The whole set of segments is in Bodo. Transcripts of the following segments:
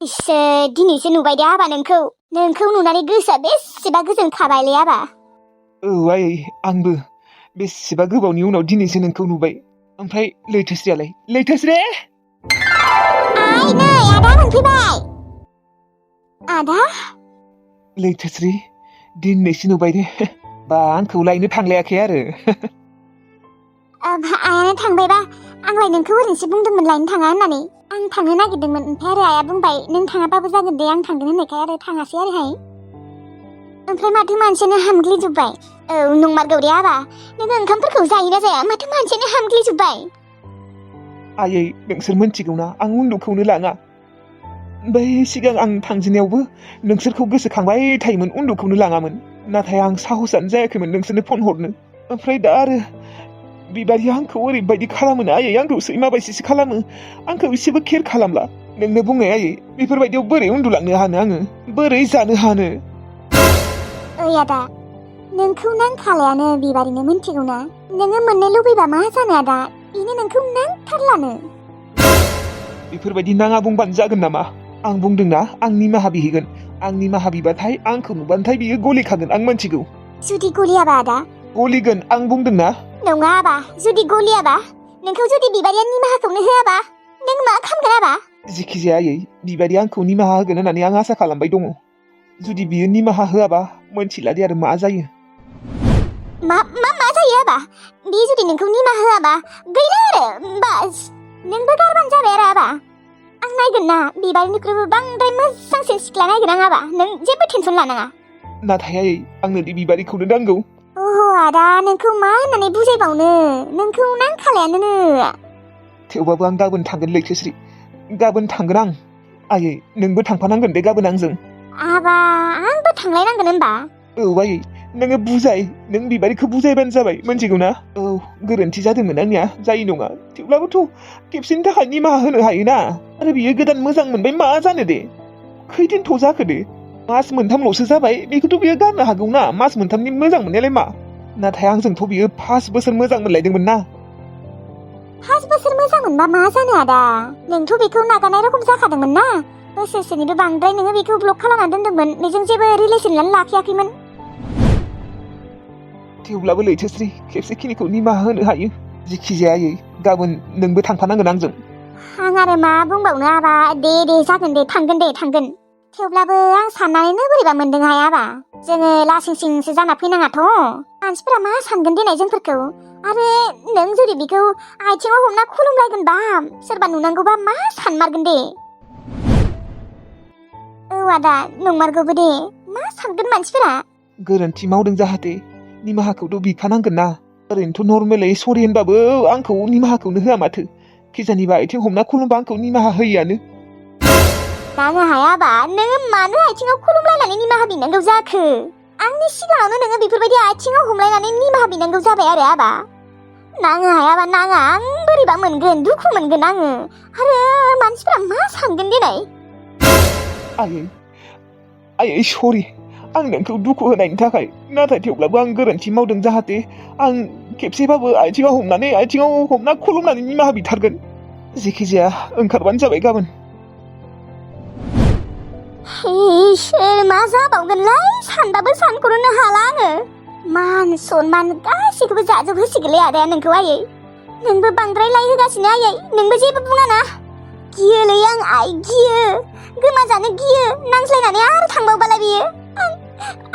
इसोर दिनैसो नुबाय दे आबा नोंखौ नुनानै गोसोआ बेसेबा गोजोनखाबायलै आबा। औ आयै आंबो बेसेबा गोबावनि उनाव दिनैसो नोंखौ नुबाय। ओमफ्राय लैथोस्रियालाय लैथोस्रि? आइ नै आदा मोनफैबाय। आदा? लैथोस्रि दिनैसो नुबाय दे। बा आंखौ लायनो थांलायाखै आरो? आयानो थांबायबा आंलाय नोंखौ ओरैनोसो बुंदोंमोन लायनो थाङा होननानै। आं थांनो नागिरदोंमोन ओमफ्राय आरो आइया बुंबाय नों थाङाबाबो जागोन दे आं थांगोन होननायखाय आरो थाङासै आरोहाय। ओमफ्राय माथो मानसियानो हामग्लिजोब्बाय। औ नंमारगौ दे आबा नोङो ओंखामफोरखौ जायोना जाया माथो मानसियानो हामग्लिजोब्बाय। आयै नोंसोर मिन्थिगौना आं उन्दुखौनो लाङा। बै सिगां आं थांजेननायावबो नोंसोरखौ गोसोखांबाय थायोमोन उन्दुखौनो लाङामोन। नाथाय आं साहसआनो जायाखैमोन नोंसोरनो फन हरनो। ओमफ्राय दा आरो बिबारिया आंखौ ओरैबायदि खालामोना आयै आंखौ सैमा बायदिसो खालामो। आंखौ एसेबो केयार खालामला। नोंनो बुंनाय आयै बेफोरबायदियाव बोरै उन्दुलांनो हानो आङो बोरै जानो हानो? ओइ आदा नोंखौ नांखालायानो बिबारिनो मिन्थिगौना? नोङो मोननो लुबैबा मा जानो आदा बेनो नोंखौ नांथारलानो। बेफोरबायदि नाङा बुंबानो जागोन नामा? आं बुंदोंना आं निमाहा बिहैगोन। आं निमाहा बिबाथाय आंखौ नुबाथाय बियो गलिखागोन आं मिन्थिगौ। जुदि गलियाबा आदा? गलिगोन आं बुंदोंना। नङा आबा जुदि गलियाबा नोंखौ जुदि बिबारिया निमाहाखौनो होआबा नों मा खालामगोन आबा? जिखि जाया आयै बिबारिया आंखौ निमाहा होगोन होननानै आं आसा खालामबाय दङ। जुदि बियो निमाहा होआबा मोनथिला दे आरो मा जायो। मा जायो आबा? बि जुदि नोंखौ निमाहा होआबा गैला आरो बास नोंबो गारबानो जाबाय आरो आबा। आं नायगोन ना बिबारिनिख्रुइबो बांद्राय मोजांसिन सिख्ला नायगोन आं आबा नों जेबो टेनसन लानाङा। नाथाय आयै आंनो दि बिबारिखौनो नांगौ। अह आदा नोंखौ मा होननानै बुजायबावनो नोंखौ नांखालायानो। थेवबाबो आं गाबोन थांगोन लैथोस्रि गाबोन थांगोन आं। आयै नोंबो थांफानांगोन दे गाबोन आंजों। आबा आंबो थांलायनांगोन होनबा? औ आयै नोङो बुजाय नों बिबारिखौ बुजायबानो जाबाय मिन्थिगौना? औ गोरोन्थि जादोंमोन आंनिया जायो नङा। थेवब्लाबोथ' खेबसेनि थाखाय निमाहा होनो हायोना। आरो बियो गोदान मोजां मोनबाय मा जानो दे? खैदिनथ' जाखो दे? मास मोनथामल'सो जाबाय बेखौथ' बियो गारनो हागौना मास मोनथामनि मोजां मोननायालाय मा? नाथाय आंजोंथ' बियो 5 बोसोर मोजां मोनलायदोंमोन ना। 5 बोसोर मोजां मोनबा मा जानो आदा? नोंथ' बेखौ नागारनाय रखम जाखादोंमोन ना। बोसोरसेनिबो बांद्राय नोङो बेखौ ब्लक खालामना दोनदोंमोन बेजों जेबो रिलेसनानो लाखियाखैमोन। थेवब्लाबो लैथोस्रि खेबसेखिनिखौ निमाहा होनो हायो। जिखि जाया गाबोन नोंबो थांफानांगोन आंजों। आं आरो मा बुंबावनो आबा दे जागोन दे थांगोन। थेवब्लाबो आं साननानैनो बोरैबा मोनदोंहाय आबा। जोङो लासिं सिंसो जाना फैनाङाथ'। मानसिफोरा मा सानगोन देनाय जोंफोरखौ? आरो नों जुदि बेखौ आथिङाव हमना खुलुमलायगोनबा सोरबा नुनांगौबा मा सानमारगोन दे? औ आदा नंमारगौबो दे मा सानगोन मानसिफोरा? गोरोन्थि मावदों जाहाथे निमाहाखौथ' बिखानांगोन ना। ओरैनोथ' नर्मेलै सरि होनबाबो आंखौ निमाहाखौनो होआ माथो। खिजानिबा आथिं हमना खुलुमबा आंखौ निमाहा होयोआनो। नाङा हायाबा नोङो मानो आथिङाव खुलुमलायनानै निमाहा बिनांगौ जाखो? आंनि सिगाङावनो नोङो बेफोरबायदि आथिङाव हमलायनानै निमाहा बिनांगौ जाबाय आरो आबा। नाङा हायाबा नाङा आं बोरैबा मोनगोन दुखु मोनगोन आङो। आरो मानसिफोरा मा सानगोन देनाय? आयै सरि आं नोंखौ दुखु होनायनि थाखाय। नाथाय थेवब्लाबो आं गोरोन्थि मावदों जाहाथे आं खेबसेबाबो आथिङाव हमना खुलुमनानै निमाहा बिथारगोन। जेखि जाया ओंखारबानो जाबाय गाबोन। इसोर मा जाबावगोनलाय सानबाबो सानख'नो हाला आङो। मान सनमान गासैखौबो जाजोबहोसिगोनलै आदाया नोंखौ आयै। नोंबो बांद्राय लाय होगासिनो आयै नोंबो जेबो बुङाना? गियोलै आं आइ गियो गोमाजानो गियो नांज्लायनानै आरो थांबावबालाय बियो।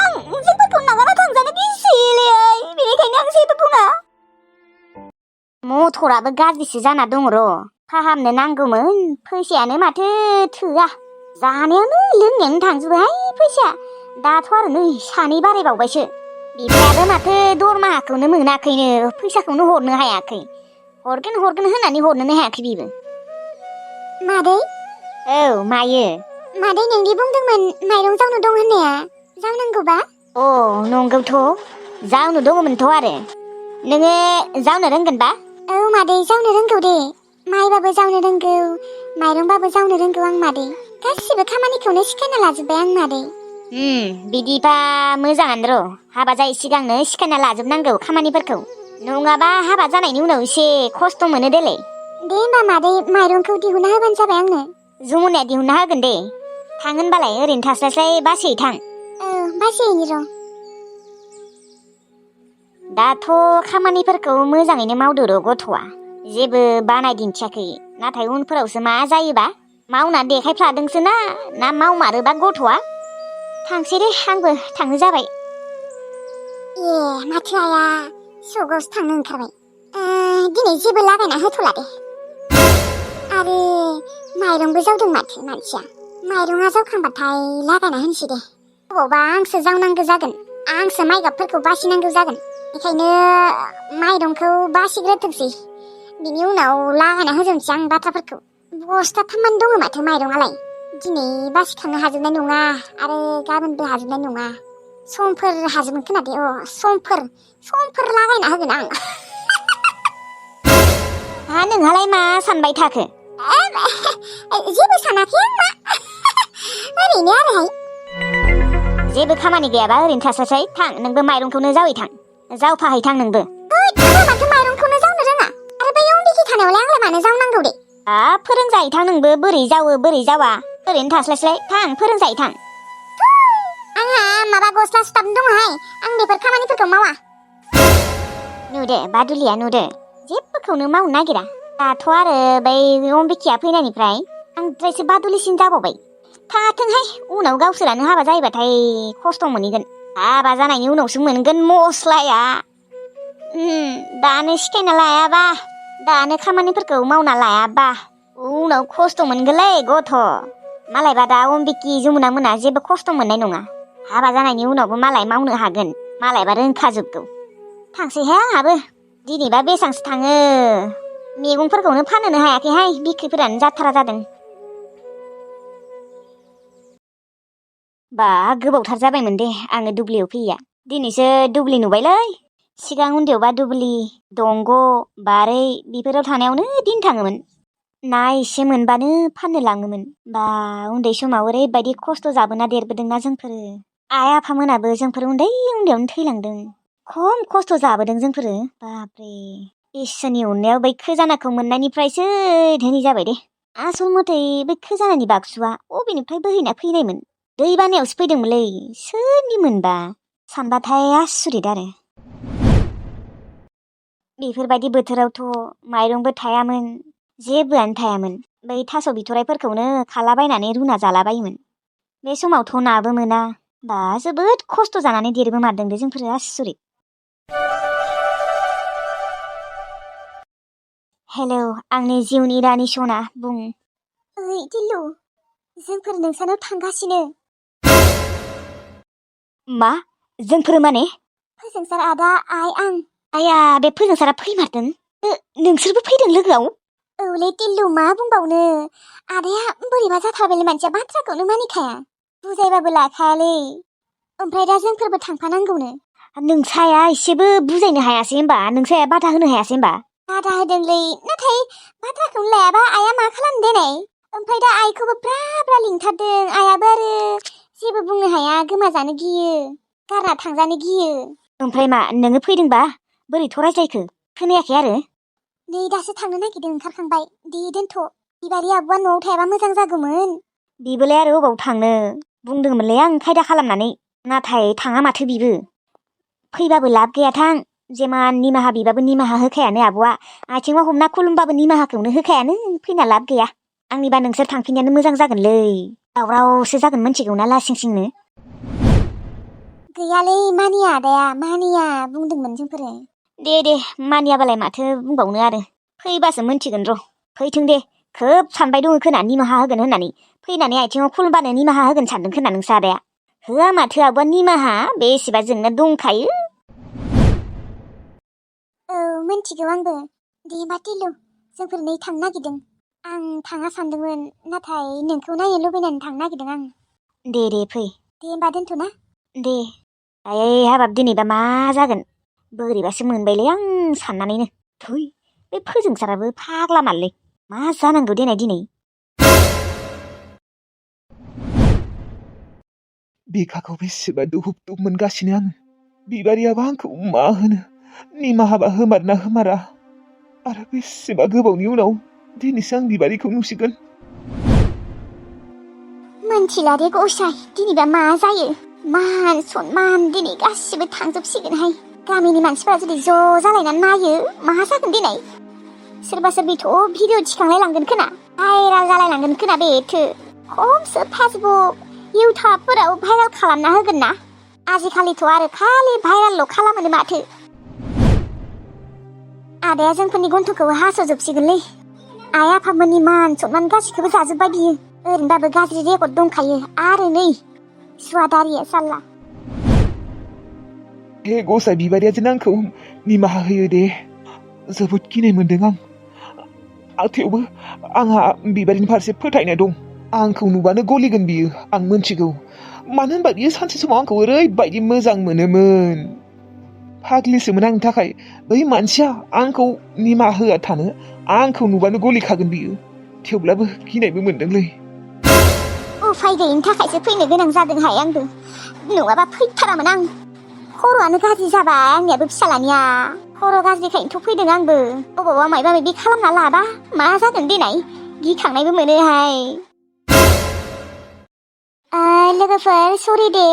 आं जोंफोरखौ नागारना थांजानो गिसोयोलै बेनिखायनो आं जेबो बुङा। मटराबो गाज्रिसो जाना दङ र' फाहामनो नांगौमोन फैसायानो माथो थोआ। जानायावनो लोंनायावनो थांजोबोहाय फैसाया। दाथ' आरो नै 2 बारायबावबायसो। बिफायाबो माथो दरमाहाखौनो मोनाखैनो फैसाखौनो हरनो हायाखै। हरगोन होननानै हरनोनो हायाखै बिबो। मादै? औ मायो? मादै नोंदि बुंदोंमोन माइरं जावनो दं होननाया जावनांगौबा? अ नंगौथ' जावनो दङमोनथ' आरो। नोङो जावनो रोंगोनबा? औ मादै जावनो रोंगौ दे। माइबाबो जावनो रोंगौ माइरंबाबो जावनो रोंगौ आं मादै। गासिबो खामानिखौनो सिखायना लाजोब्बाय आं मादै। बिदिबा मोजाङानो र'। हाबा जायै सिगांनो सिखायना लाजोबनांगौ खामानिफोरखौ। नङाबा हाबा जानायनि उनाव एसे खस्थ' मोनो देलै। दे होमबा मादै माइरंखौ दिहुनना होबानो जाबाय आंनो। जमुनाया दिहुनना होगोन दे। थां होनबालाय ओरैनो थास्लायस्लाय बासै थां। बासैनि र'। दाथ' खामानिफोरखौ मोजाङैनो मावदो र' गथ'आ। जेबो बानाय दिन्थियाखै। नाथाय उनफोरावसो मा जायोबा? मावना देखायफ्लादोंसो ना मावमारोबा गथ'आ? थांसै दे आंबो थांनो जाबाय। माथो आया सगावसो थांनो ओंखारबाय। दिनै जेबो लागायना होथ'ला दे। आरो माइरंबो जावदों माथो मानसिया। माइरङा जावखांबाथाय लागायना होनसै दे। अबावबा आंसो जावनांगौ जागोन। आंसो माइगाबफोरखौ बासिनांगौ जागोन। बेखायनो माइरंखौ बासिग्रोथोंसै। बिनि उनाव लागायना होजोबनोसै आं बाथ्राफोरखौ। बस्थाथाममान दङ माथो माइरङालाय। दिनै बासिखांनो हाजोबनाय नङा आरो गाबोनबो हाजोबनाय नङा। समफोर हाजोबगोन खोना दे। समफोर लागायना होगोन आं। नोंहालाय मा सानबाय थाखो? जेबो सानाखै आं मा। ओरैनो आरोहाय। जेबो खामानि गैयाबा ओरैनो थास्लायस्लाय थां नोंबो माइरंखौनो जावहैथां। जावफाहैथां नोंबो। आंहा माथो माइरंखौनो जावनो रोङा। आरो बै अम्बिखि थानायावलाय आंलाय मानो जावनांगौ दे? फोरोंजाहैथां नोंबो बोरै जावो बोरै जावा। ओरैनो थास्लायस्लाय थां फोरोंजाहैथां। आंहा माबा गस्ला सुथाबनो दङहाय। आं बेफोर खामानिफोरखौ मावा। नुदो बादुलिया नुदो। जेबोखौनो मावनो नागिरा। दाथ' आरो बै अम्बिकिया फैनायनिफ्राय आंद्रायसो बादुलिसिन जाबावबाय। थाथोंहाय उनाव गावसोरानो हाबा जायोबाथाय खस्थ' मोनहैगोन। हाबा जानायनि उनावसो मोनगोन मस्लाया। दानो सिखायना लायाबा, दानो खामानिफोरखौ मावना लायाबा उनाव खस्थ' मोनगोनलै गथ'। मालायबा दा अम्बिकि जमुना मोना जेबो खस्थ' मोननाय नङा। हाबा जानायनि उनावबो मालाय मावनो हागोन। मालायबा रोंखाजोबगौ। थांसैहाय आंहाबो। दिनैबा बेसांसो थाङो। मैगंफोरखौनो फाननोनो हायाखैहाय बिख्रिफोरानो जाथारा जादों। बा गोबावथार जाबायमोन दे आङो दुब्लियाव फैया। दिनैसो दुब्लि नुबायलै। सिगां उन्दैयावबा दुब्लि, दंग', बारै बेफोराव थानायावनो दिन थाङोमोन। ना एसे मोनबानो फाननो लाङोमोन। बा उन्दै समाव ओरैबायदि खस्थ' जाबोना देरबोदोंना जोंफोरो। आइ आफामोनाबो जोंफोर उन्दै उन्दैयावनो थैलांदों। खम खस्थ' जाबोदों जोंफोरो। बाब्रे इसोरनि अननायाव बै खोजानाखौ मोननायनिफ्रायसो धोनि जाबाय दे। आसल मथै बै खोजानानि बाक्सुआ अबेनिफ्राय बोहैना फैनायमोन? दै बानायावसो फैदोंमोनलै। सोरनि मोनबा? सानबाथाय आसुरित आरो। बेफोरबायदि बोथोरावथ' माइरंबो थायामोन। जेबोआनो थायामोन। बै थास' बिथराइफोरखौनो खालाबायनानै रुना जालाबायोमोन। बे समावथ' नाबो मोना। बा जोबोद खस्थ' जानानै देरबोमारदों दे जोंफोरो आसुरित। हेलौ आंनि जिउनि रानि सना बुं। ओइ दिल्लु, जोंफोर नोंसानाव थांगासिनो। मा? जोंफोर माने? फोजोंसार आदा, आइ, आं। आया बे फोजोंसारा फैमारदों? नोंसोरबो फैदों लोगोआव? औलै दिल्लु मा बुंबावनो। आदाया बोरैबा जाथारबायलै मानसिया बाथ्राखौनो मानिखाया। बुजायबाबो लाखायालै। ओमफ्राय दा जोंफोरबो थांफानांगौनो। नोंसाया एसेबो बुजायनो हायासै होमबा? नोंसाया बाधा होनो हायासै होमबा? बाधा होदोंलै, नाथाय बाथ्राखौनो लायाबा आइया मा खालामनो देनाय? ओमफ्राय दा आइखौबो ब्रा ब्रा लिंथारदों। आइयाबो आरो जेबो बुंनो हाया, गोमाजानो गियो, गारना थांजानो गियो। ओमफ्राय मा नोङो फैदोंबा? बोरैथ' रायज्लायखो? खोनायाखै आरो? नै दासो थांनो नागिरदों, ओंखारखांबाय। दे दोनथ'। बिबारि आब'आ न'आव थायाबा मोजां जागौमोन। बिबोलाय आरो अबाव थांनो? बुंदोंमोनलै आं खायदा खालामनानै। नाथाय थाङा माथो बिबो। फैबाबो लाब गैया थां। जेमान निमाहा बिबाबो निमाहा होखायानो आब'आ। आथिङाव हमना खुलुमबाबो निमाहाखौनो होखायानो। फैना लाब गैया। आंनिबा नोंसोर थांफिननायानो मोजां जागोनलै। दावरावसो जागोन मोनथिगौना लासिं सिंनो। गैयालै मानिया आदाया, मानिया बुंदोंमोन जोंफोरो। दे मानियाबालाय माथो बुंबावनो आरो। फैबासो मोनथिगोन र'। फैथों दे। खोब सानबाय दङ खोना निमाहा होगोन होननानै। फैनानै आथिङाव खुलुमबानो निमाहा होगोन सानदों खोना नोंसा आदाया। होआ माथो आब'आ निमाहा, बेसेबा जोंना दंखायो। औ मोनथिगौ आंबो। दे होमबा दिल्लु, जोंफोर नै थांनो नागिरदों। आं थाङा सानदोंमोन, नाथाय नोंखौ नायनो लुबैनानै थांनो नागिरदों आं। दे फै। दे होमबा दोनथ'ना? दे। आयै हाबाब दिनैबा मा जागोन? बोरैबासो मोनबायलै आं साननानैनो। थै बे फोजोंसाराबो फाग्ला मारलै। मा जानांगौ देनाय दिनै? बिखाखौ बेसेबा दुहुब दुहुब मोनगासिनो आङो। बिबारियाबा आंखौ मा होनो? निमाहाबा होमारना होमारा? आरो बेसेबा गोबावनि उनाव दिनैसो आं बिबारिखौ नुसिगोन। मोनथिला दे गसाय दिनैबा मा जायो मान सनमान दिनै गासिबो थांजोबसिगोनहाय गामिनि मानसिफोरा जुदि ज' जालायनानै नायो मा जागोन दिनै सोरबा सोरबिथ' भिडिअ थिखांलाय लांगोन खोना भाइराल जालायलांगोन खोना बेथो खमसो फेसबुक इउटुबफोराव भाइराल खालामना होगोन ना आजिखालिथ' आरो खालि भाइरालल' खालामोनो माथो आदाया जोंफोरनि गन्थंखौ हास'जोबसिगोनलै आइ आफामोननि मान सनमान गासिखौबो जाजोब्बाय बियो ओरैनोबाबो गाज्रि रेकर्ड दंखायो आरो नै सुवादारिया साल्ला हे गसाइ बिबारिया जेन आंखौ निमाहा होयो दे जोबोद गिनाय मोनदों आं थेवबो आंहा बिबारिनि फारसे फोथायनाय दं आंखौ नुबानो गलिगोन बियो आं मोनथिगौ मानो होनबा बियो सानसे समाव आंखौ ओरैबायदि मोजां मोनोमोन फाग्लिसोमोन आंनि थाखाय बै मानसिया आंखौ निमाहा होआ थानो आंखौ नुबानो गलिखागोन बियो थेवब्लाबो गिनायबो मोनदोंलै उफाय गैयिनि थाखायसो फैनो गोनां जादोंहाय आंबो नङाबा फैथारामोन आं खर'आनो गाज्रि जाबाय आंनियाबो फिसालानिया खर' गाज्रिखायनोथ' फैदों आंबो अबावबा मायबा मायबि खालामना लाबा मा जागोन देनाय गिखांनायबो मोनोहाय लोगोफोर सरि दे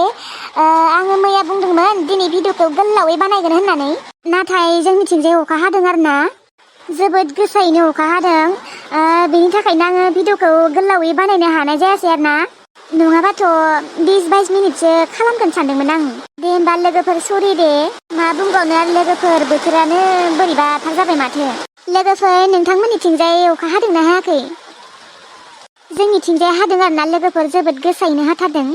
आङो मैया बुंदोंमोन दिनै भिडिअखौ गोलावै बानायगोन होननानै नाथाय जोंनिथिंजाय अखा हादों आरोना जोबोद गोसायैनो अखा हादों बेनि थाखायनो आङो भिडिअखौ गोलावै बानायनो हानाय जायासै आरोना नङाबाथ' 20-22 मिनिटसो खालामगोन सानदोंमोन आं दे होमबा लोगोफोर सरि दे मा बुंबावनो आरो लोगोफोर बोथोरानो बोरैबाथार जाबाय माथो लोगोफोर नोंथांमोननिथिंजाय अखा हादोंना हायाखै जोंनिथिंजाय हादों आरोना लोगोफोर जोबोद गोसायैनो हाथारदों